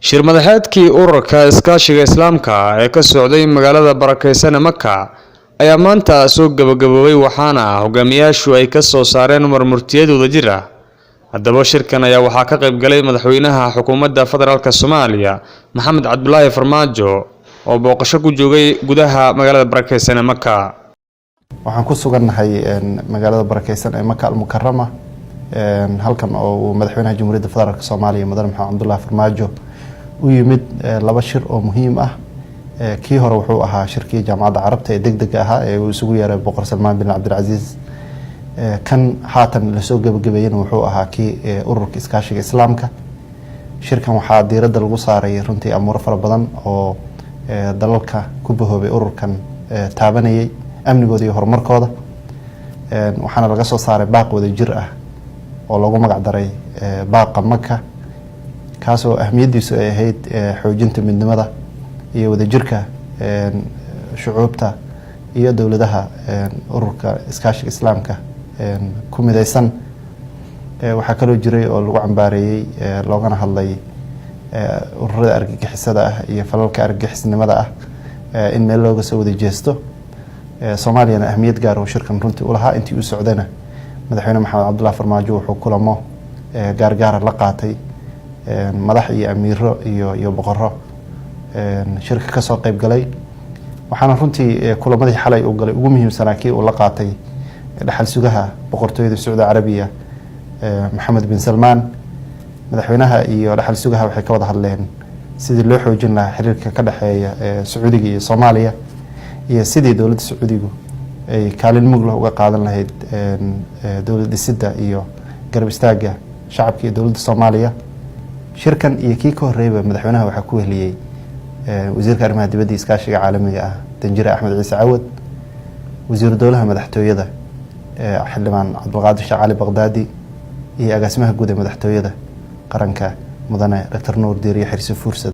Shir madaxeedkii Ururka Iskaashiga Islaamka ee ka socday magaalada barakeysan ee Maka ayaa maanta soo gabagaboobay, waxaana hogaamiyaashu ay ka soo saareen warmurtiyeed wadajir ah. Haddaba shirkan ayaa waxaa ka qayb galay madaxweynaha xukuumadda federaalka Soomaaliya, Maxamed Cabdulaahi Farmaajo, oo booqasho ku joogay gudaha magaalada barakeysan ee Maka. Waxaan ku sugannahay magaalada barakeysan ee Maka Almukarama, halkan oo uu madaxweynaha Jamhuuriyadda Federaalka Soomaaliya, mudane Maxamed Cabdulaahi Farmaajo, u yimid laba shir oo muhiim ah. Kii hore wuxuu ahaa shirkii Jaamacadda Carabta ee degdega ahaa ee uu isugu yeeray Boqor Salmaan bin Cabdilcasiis. Kan haatan lasoo gebagabeeyena wuxuu ahaa kii Ururka Iskaashiga Islaamka. Shirkan waxaa diiradda lagu saaray runtii amuuro fara badan oo dalalka ku bahoobay ururkan taabanayay amnigooda iyo horumarkooda, waxaana laga soo saaray baaq wada jir ah oo loogu magac daray Baaqa Maka, kaasoo ahmiyaddiisu ay ahayd xoojinta midnimada iyo wadajirka shucuubta iyo dowladaha Ururka Iskaashiga Islaamka ku mideysan. Waxaa kaloo jiray oo lagu cambaareeyey loogana hadlay ururada argagixisada ah iyo falalka argagixisnimada ah in meel looga soo wada jeesto. Soomaaliyana ahmiyad gaar oo shirkan runtii ulahaa. Intii uu socdayna madaxweyne Maxamed Cabdullahi Farmaajo wuxuu kulamo gaargaara la qaatay madax iyo amiiro iyo boqoro shirka kasoo qeyb galay, waxaana runtii kulamadii xalay uu galay ugu muhiimsanaa kii uu la qaatay dhaxal sugaha Boqortooyada Sacuudi Carabiya, Maxamed bin Salmaan. Madaxweynaha iyo dhaxal sugaha waxay ka wada hadleen sidii loo xoojin lahaa xiriirka ka dhexeeya Sacuudiga iyo Soomaaliya iyo sidii dowladda Sacuudigu ay kaalin muglah uga qaadan lahayd dowlad dhisidda iyo garab istaagga shacabka iyo dowladda Soomaaliya. Shirkan iyo kii ka horreeyba madaxweynaha waxaa ku wehliyey wasiirka arrimaha dibadda, iskaashiga caalamiga ah, danjire Axmed Ciise Cawad, wasiiru dowlaha madaxtooyada, xildhibaan Cabdulqaadir Sheekh Cali Baqdaadi, iyo agaasimaha guud ee Madaxtooyada Qaranka, mudane Doctor Nuur Diiriye Xirsi Fuursad.